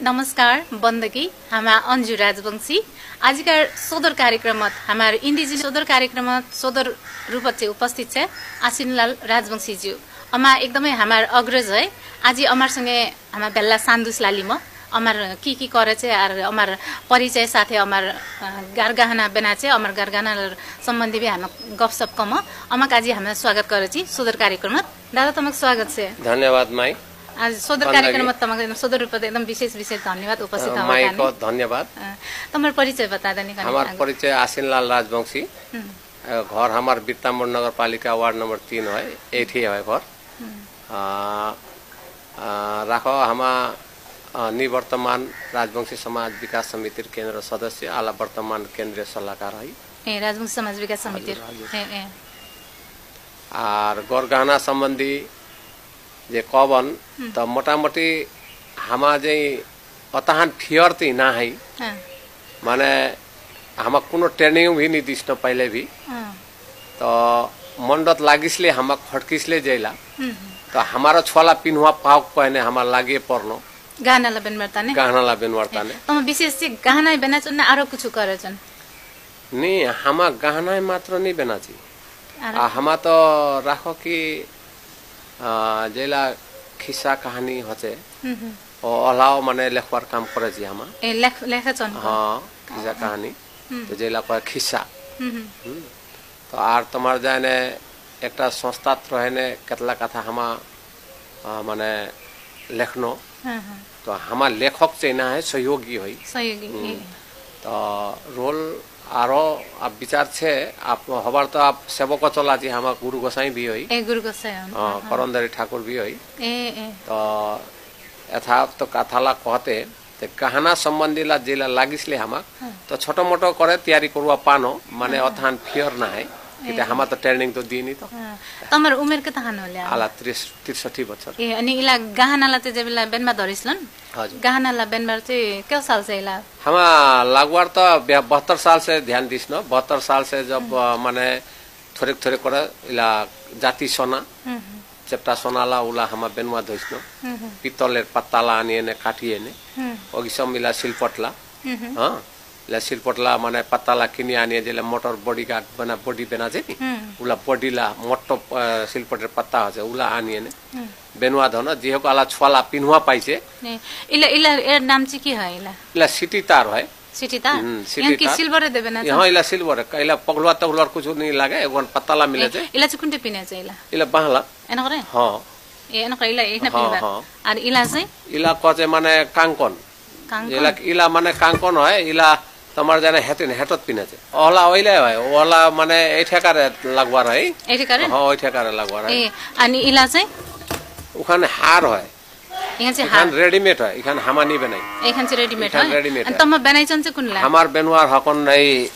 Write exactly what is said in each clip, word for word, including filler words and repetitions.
नमस्कार, बन्दगी, हामा अन्जु राजवंशी। आजिकार सदर कार्यक्रमत, हामार indigenous सदर कार्यक्रमत सदर रूपत चाहिँ उपस्थित छे आसिनलाल राजवंशी ज्यू। अमा एकदमै हामार अग्रज है। आजि अमार संगे हामा भेल्ला सान्दुस लालिम। अमार की की करे छे आर अमार परिचय साथे अमार, अ, गारगाहना बेना छे, अमार गारगाहना सम्बन्धी भी हामा गफसफ कम। अमाक आजि हामा स्वागत करे छि सदर कार्यक्रमत। दादा, तमाक स्वागत छे। धन्यवाद माई। आज सदर धन्यवाद। कार्यक्रमत तमाक एकदम सदर रूपत एकदम विशेष विशेष धन्यवाद उपस्थित अ, हवा माई काने। को धन्यवाद। अ, तमार परिचय बता देनी काने हामार आगे। परिचय आसिनलाल राजवंशी। हम्म। अ, घर हामार बिर्तामोड नगरपालिका वार्ड नम्बर तीन है, एठी है घर। हम्म। अ, अ, राखो हामा, अ, निवर्तमान राजवंशी समाज विकास समितिर केन्द्र सदस्य, आला वर्तमान केन्द्रीय सल्लाहकार है। ए, राजवंशी समाज विकास समितिर। हजुर, हजुर। ए, ए। आर गरगाहना सम्बन्धी जे कबन, हम्म। त मोटामोटी हामा जे अतहान फियर ती ना है। हाँ। माने हामा कुनो training भी नि दिस्न पहिले भी। हाँ। त मन्डत लागिसले हामा खटकिसले जैला। हम्म, हम्म। त हामार छोला पिन्हुवा पाउक कहने हामा लागे पर्न। गहनाला बेनबार ताने? गहनाला बेनबार ताने। तम विशेष चाहिँ गहना बेना चोन ना आरो कुछु करे चोन? नि, हामा गहना मात्र नि बेना छि। आरो? आ, हामा त राखो कि, आ, जेला खिस्सा कहानी होछे, हम्म, हम्म। ओ अलाव माने लेखवार काम करे छि हामा। ए, लेख-, लेखे चोन को? हाँ, खिस्सा ओ, ओ। कहानी। हम्म। त जेला कहे खिस्सा। हम्म, हम्म। हम्म। त आर तमार जाने एकटा संस्थात रहेने केतला कथा हामा, आ, माने लेखनो। हाँ, हाँ। त हामा लेखक चाहिँ ना है, सहयोगी होई। सहयोगी, हम्म। ए। त role आरो अब विचार छे, अब हबार त अब सेवक चला छि हामा गुरु गोसाई भी होई। ए, गुरु गोसाई होई। हाँ, हाँ, हाँ। करन्दरी ठाकुर भी होई। ए, ए। त यथार्थ कथाला कहते, ते गहना सम्बन्धीला जेला लागिसले हामा, हाँ। त छोटो मोटो करे तयारी करवा पानो, माने हाँ। अतहान फियर ना है। किते ए। हामा त training त दिनी त। हाँ। तमार उमेर केतहान होले? आला त्रिस-, त्रिसठी बछर। ए, अनि इला गहनाला ते जेबेला बेनमा धरिसलन? हजुर। गहनाला बेनबार चाहिँ के साल से इला? हामा लागवार त बे-, बहत्तर साल से ध्यान दिस्न, बहत्तर साल से जब, हम्म। अ, माने थोरेक थोरेक करे इला जाति सोना, हम्म, हम्म। चेप्टा सोनाला उला हामा बेनवा धोइस्न। हम्म, हम्म। पित्तलेर पत्ताला आनिएने काटिएने। हम्म। ओगिसम इला सिलपटला। हम्म, हम्म। हाँ। इला सिलपटला माने पत्ताला किनि आनिए जेला मोटर body guard बना, body बेना जे नि। हम्म। उला body ला मोटो, अ, सिलपटेर पत्ता होछे, उला आनिएने। हम्म। बेनवा धोन, जिहेकु आला छोला पिन्हुवा पाइछे। ने, इला, इला, एर नाम चाहिँ के है इला? इला सिटी तार है। सिटी तार? हम्म, सिटी तार। इहान कि silver दे बेना? हाँ, इला silver है। इला पगलुवा तगलुवा कुछ नि लागे, एगोन पत्ताला मिले ए, छे। इला चाहिँ कुन्टे पिने चाहिँ इला? इला बाहला। एनकरे? हाँ। ए, एनकरे इला, इला हाँ, पिनबार। हाँ। आर इला चाहिँ? इला कहछे माने कांकन। कांकन? इला, इला माने कांकन है, इला तमार जाने हेतिन हेटत पिने छे। ओला ओइले है, ओला माने एठेकारे लागवार है। एठेकारे? हाँ, एठेकारे लागवार है। ए, अनि इला चाहिँ? उखान हार है। इखान चाहिँ इखान हार। Readymade है, इखान हामा नि बेनाई। इखान चाहिँ readymade इखान है? Readymade अनि है। तम बेनाई चन चाहिँ कुनला? हामार बेनवार हकन नै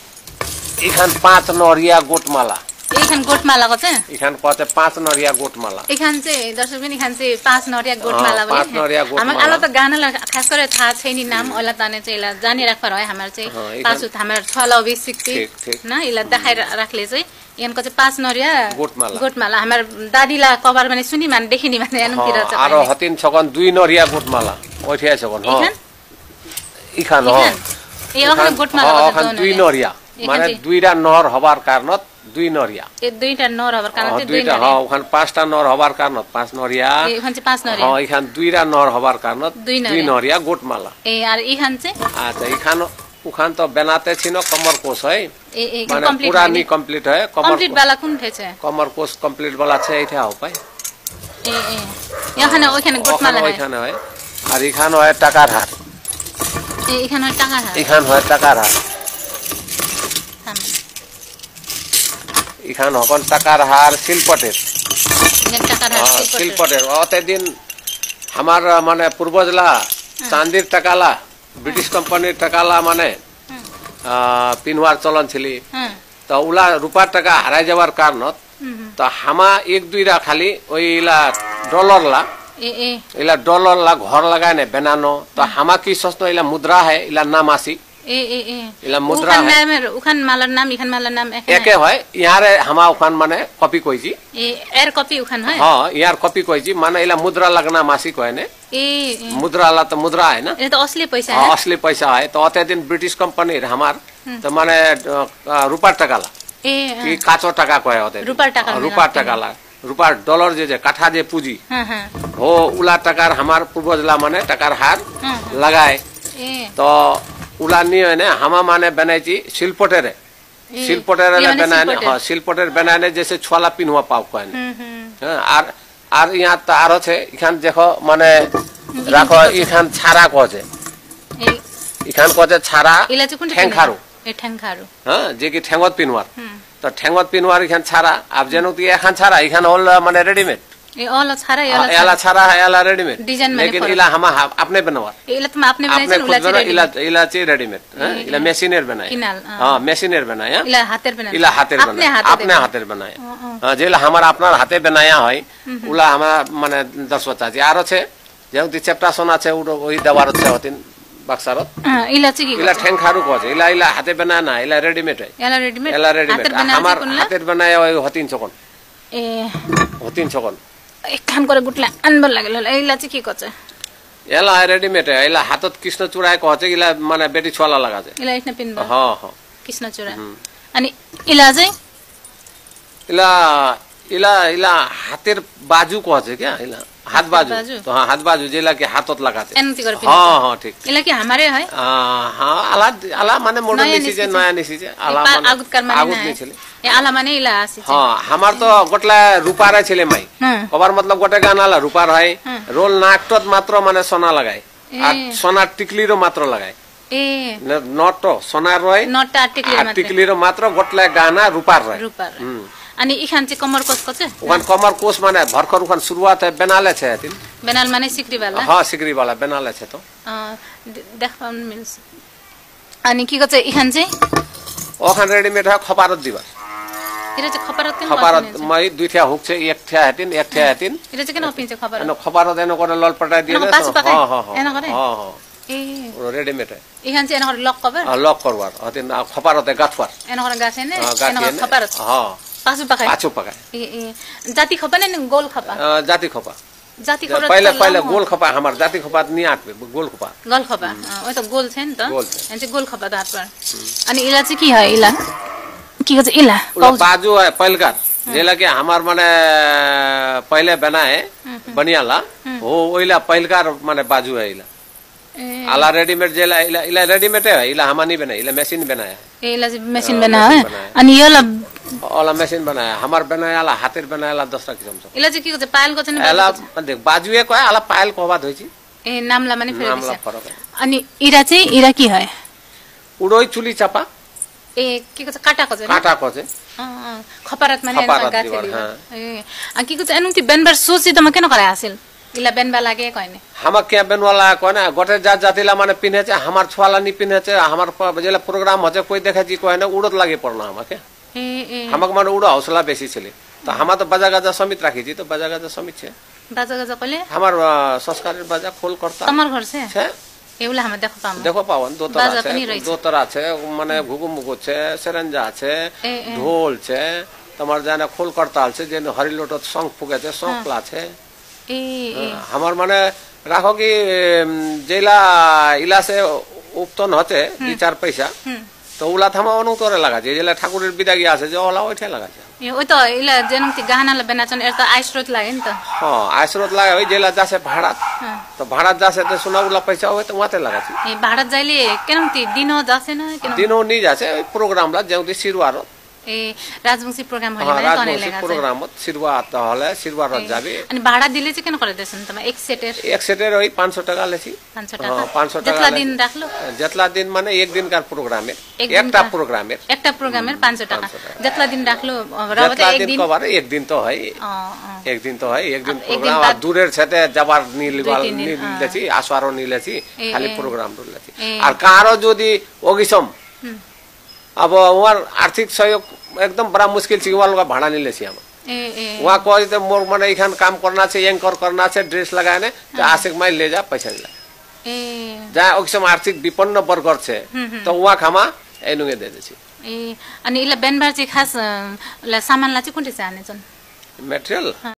इखान पाँच नरिया गोटमाला। इखान गोटमाला कहछे? इखान कहछे पाँच नरिया गोटमाला। इखान चाहिँ, दर्शकबिन, इखान चाहिँ पाँच नरिया अँ, गोटमाला बोले। पाँच नरिया गोटमाला। हामार आलो त गहनाला खास करे थाहा छैन नाम, हम्म। ओइला ताने चाहिँ इला जानी राखबार है, हामार चाहिँ अँ, इखान पाछुत हामार छोला भी सिक्ति, ठीक, ठीक। न, इला देखाई रा-, राखले चाहिँ, इखान कहछे पाँच नरिया गोटमाला। गोटमाला। हामार दादीला कबार माने सुनी माने देखिनी माने एनुतिर अँ, चाहिँ आरो पाइने। हतिन छकन दुई नरिया गोटमाला। ओठिया छकन, अँ। इखान? इखान, अँ। इखान? ए, अखन इखान, गोटमाला अँ, कहछे अखन दोन दुई नरिया। नरिया। इखान माने चाहिँ दुईटा नहर हबार कारणत दुई नरिया। ए, दुईटा नहर हबार कारणत अँ, चाहिँ दुई दुईटा, नरिया। अँ, उखान पाँचटा नहर हबार कारणत पाँच नरिया। ए, उखान चाहिँ पाँच नरिया। अँ, इखान दुईटा नहर हबार कारणत दुई दुई नरिया। नरिया गोटमाला। ए, आर इखान चाहिँ? अच्छा, इखान, उखान त बेनाते छिन कमरकोस है। ए, ए, माने complete पुरा है नि? नि complete है, कमर complete वाला कुन ठे छे? कमरकोस complete वाला छे, इठे हो पाए। ए, ए। यहाँ खाने, ओइखाने गोटमाला है। ओइखाने है। आर इखान है टाकार हार। ए, इखान है टाकार हार। इखान है टाकार हार। थाम। इखान हकन टाकार हार सिलपटेर। इखान टाकार हार हाँ, सिलपटेर। सिलपटेर। अते दिन हामार माने पूर्वजला हाँ। चाँदिर टकाला, ब्रिटिश हाँ। कम्पनीर टकाला माने, हाँ। अ, पिन्हवार चलन छिली। हाँ। त उला रुपार टका हराइ जाबार कारणत, हम्म, हम्म। त हामा एक दुइरा खाली ओइला डलरला, ए, ए। इला डलरला घर लगाने बेनानो, त हम्म। हामा कि सोच्न इला मुद्रा है, इला नाम आसी। ए, ए, ए। इला मुद्रा उखान है। नाम, उखान मालार नाम, इखान मालार नाम एके एके है। है, इहाँरे हामा उखान माने कपी कोइजी। ए, एर कपी उखान है? हाँ, इहाँर कपी कोइजी, माने इला मुद्रा लगना मासी कोइने। ए, ए। मुद्राला त मुद्रा है ना? ए त असली पैसा है? असली पैसा है। त अते दिन ब्रिटिश कम्पनीर हमार, त माने, अ, अ, रुपार टाकाला। ए, कि अँ। काचो टाका कहे अते दिन। रुपार टाका अ, मिला रुपार टाकाला। रुपार डलर जे, जे काठा जे पुँजी। हाँ, हाँ। हो उला टाकार हमार पूर्वजला माने टाकार हार हाँ, हाँ। लगाए। ए। त उला नि होइने हमा माने बनाइची सिलपटेरे। ए, सिलपटेर ए, माने बनाने, सिलपटेर। हाँ, सिलपटेर बनाने जैसे छुवाला पिन्हुवा पाव कहने। हम्म, हम्म। हाँ, आर, आर यहाँ त आरो छे, इखान देखो, माने, हम्म, राखो, इखान देखो। इखान छारा कहे छे। ए। इखान कहे छे छारा, इला चाहिँ कुन चाहिँ ठेंगखारु। पिन्हुवा? ए, ठेंगखारु। हाँ, जे कि ठेंगत पिन्हुवार। हम्म। त ठेंगत पिन्हुवार इखान छारा, अब जेनु ती एखान छारा, इखान होल, माने, readymade। ए, अला छारा, हाँ, अला एला छारा। छारा है, एला readymade। Design माने लेकिन फरक। इला हमा हा-, आपने बनवार। ए, इला तुम आपने बनाइछे, खुद उला बना, चाहिँ readymade। इला, इला चाहिँ readymade, हाँ, ए, इला ए। मेसिनेर बनाए। किनाल, हाँ। हाँ, मेसिनेर बनाए, हाँ। इला हातेर बनाए। इला हातेर आपने बनाए, हाते आपने बनाए। हातेर बनाए। हाँ, हाँ। हाँ, जेला हमार आपनार हाते बनाया है, हम्म, हम्म। उला हमार माने दस बच्चा जी आरो छे, जेउ ती चेप्टा सोना छे, उडो ओही देवार छे हतिन बक्सारत। हाँ, इला चाहिँ कि इला कहे छे? ठेंगखारु कहे छे, इला, इला हाते बनाना, इला readymade है। इला readymade? इला readymade। हातेर बनाए हमार चाहिँ कुनला? हातेर बनाया है हतिन चोकन। ए। हतिन चोकन। एकखान करे गुटला आनबर लागेल हला, इला चाहिँ कि कहे छे? एला readymade है, इला हातत कृष्णचूडा कहे छे, इला माने बेटी छुवाला लगाछे। इला इठने पिन्हबा? हाँ, हाँ। कृष्णचूडा। हम्म। अनि इला चाहिँ? इला, इला, इला हातेर बाजु कहे छे क्या? इला हात हातेर बाजु। बाजु? त हाँ, हात बाजु, जेला कि हातत लगाछे। एन्ती करे पिन्हबा? हाँ, हाँ, ठीक। इला कि हमारे है? हाँ, हाँ, आला, आला माने modern नयाँ निसिछे, निसिछे। नयाँ निसिछे। आला पा-, माने आगुतकार माने आगुत नयाँ। निसिले। ए, आला माने इला आछे। हाँ, हमार त गोटला रुपार आछिले माई। हाँ। कबार मतलब गोटे गहनाला रुपार है। हाँ। रोल नाकटत मात्र माने सोना लगाए। ए। आ सोना टिकलिरो मात्र लगाए। ए। न-, नट सोनार रहे। नट आ टिकलिरो आ मात्र। टिकलिरो मात्र गोटला गहना रुपार रहे। रुपार रहे। हम्म। अनि इखान चाहिँ कमर कोस कहे छे? उखान कमर कोस माने भर्खर उखान सुरुवात है, बेनाले छे हतिन। बेनाल माने सिक्रीवाला? हाँ, सिक्रीवाला बेनाले छे त। अँ, दे-, देखबार मिल्छ। अनि कि कहे छे इखान चाहिँ? ओखान readymade है, खपारत दिबार। इरा चाहिँ खपारत केन खपारत कहे छे? मै दुई ठ्या हुक छे, एक ठ्या हतिन, एक ठ्या हतिन। इरा चाहिँ केन कहे छे खपारत? एनो खपारत एनो करे ललपटाई दिए एनो ना, पाछू पाखे? हाँ, हाँ, हाँ। एनो करे? हाँ, हाँ। ए। ओ readymade है। इखान चाहिँ एनो करे lock करबार? हाँ, lock करबार। हतिन, आ, खपारत है गाथवार। एनो करे गाथे ने? हाँ, गाथे एनो करे ने? खपारत? हाँ। पाछू पाखे? पाछू पाखे। ए, ए। जाति खपा ने गोल खपा? अ, जाति खपा। जाति खपा पहिले, त पहिले लामो। गोल खपा, हमार जाति खपा त नि आटबे, गोल खपा। गोल खपा, हम्म। अँ, ओ त गोल छे नि त। गोल छे। एन चाहिँ गोल खपा त हात पर। हम्म। अनि इला चाहिँ कि है, इला? कि कहे छे इला? उला पाउज। बाजु है, पहिलकार। हम्म। जेला कि हमार माने पहिले बनाए, हम्म, हम्म। बनियाला, हम्म। हो, ओइला पहिलकार माने बाजु है इला। ए। आला readymade जेला, इला, इला readymade है, इला हमा नि बनाए, इला मेसिन बनाए। ए, इला चाहिँ मेसिन अँ, बनाए मेसिन है? बनाए। अनि योला? ओला मेसिन बनाए, हमार बनाए आला, हातेर बनाए आला दोसरा किसिम से। इला चाहिँ कि कहे छे, पायल कहे छे ना एला, बाजु कहे छे? देख, बाजुए कहे, आला पायल कहबा धोइछी। ए, नामला माने फेर नामला दिछे। फरक है। अनि इरा चाहिँ, इरा कि है? उडोई चुली चापा। ए, कि कहे छे, काटा कहे छे ना? काटा कहे छे। अँ, अँ, खपारत माने खपारत गाथे दिबार, दिबार। हाँ। ए, आ कि कहे छे, एनुति बेनबार सोची तमा केन करे आसिल? इला बेनबा लागे कहेने। हमार किहाँ बेनबा लागे कहेने, गोटे जात जातिला माने पिन्हेछे, हमार छुवाला नि पिन्हेछे, हमार प-, जेला program होछे, कोई देखेछी कहेने, उडत लागि परना हमाके। ए, ए। हमाके माने उडो हौसला बेसी छिले। त हमार त बाजा गाजा समेत राखिछी, त बाजा गाजा समेत छे। बाजा गाजा कइले? हमार, अ, संस्कारेर बाजा खोल करताल। तमार घर छे? छे। ए उला हमे देखो पामु। देखो पावन, दोतरा बाजा छे, पनि रहिछे। दोतरा छे, माने घुघु मुघु छे, सेरेन्जा छे, ए, ए। ढोल छे, तमार जाने खोल करताल छे, जेन हरिलोटत शंख फुके छे, शंखला छे। ए, ए। हाँ, हमार माने राखो कि, एम, जेला इला से उपतन होछे, हम्म। दुई चार पैसा, हम्म। त उला त हमार ओनु तोरे लागाछे, जेला ठाकुरेर बिदागी आछे, जे ओला ओइठे लागाछे। ए, ओइ त इला जेनुति गहनाला बेनाछन, एर त आयस्रोत लागे नि त। हाँ, आयस्रोत लागे, ओइ जेला जाछे भाडात। हाँ। त भाडात जाछे त सुना उला पैसा ओइ त उहाते लागाछे। ए, भाडात जाइले केनुति दिनो जाछे ना, केनुति? दिनो नि जाछे, ओइ programला जेनुति सिरुवारो। ए, राजवंशी program होइले हाँ, माने तने राजवंशी लेगाछे। Programत सिरुवा त होले, सिरुवारो ए, जाबे। अनि भाडा दिले चाहिँ केन करे देछन तमा एक सेटेर? एक सेटेर ओइ पाँच सौ टाका लेछी। पाँच सौ हाँ, टाका? पाँच सौ टाका जेतला लेछी। दिन राखलो? जेतला दिन माने एक दिनकार programएर। एक एकटा दिनका? Programएर। एकटा programएर हम्म, पाँच सौ टाका। पाँच सौ टाका। जेतला दिन राखलो, अ, रहबे त जेतला एक दिन दिन? कबार, एक दिन त है। अँ, अँ। एक दिन त है, एक दिन अब एक दिन program, बाद आ दुरेर छे ते जाबार नि दुई लिबार, तीन दिन, नि हाँ। लेछी, आसवारो नि लेछी, ए, खाली ए। Program रु लेछी। ए। आर कारो जदि ओगिसम, हम्म। अब उहार आर्थिक सहयोग एकदम बडा मुस्किल छि, उहार लोग भाडा नि लेछि हम। ए, ए। उहाँ कहि दे मोर मने इखान काम करना छे, anchor करना छे, dress लगाने, त हाँ। आसेक माई ले जा, पैसा नि लागे। ए। जा ओकिसम आर्थिक विपन्न वर्ग छे, हम्म, हम्म। त उहाँ खामा एनुङे दे देछि। ए, अनि इला बेनबार छि खास, अ, ला सामान ला छि कुन्टे छि आने छन? Material? हाँ।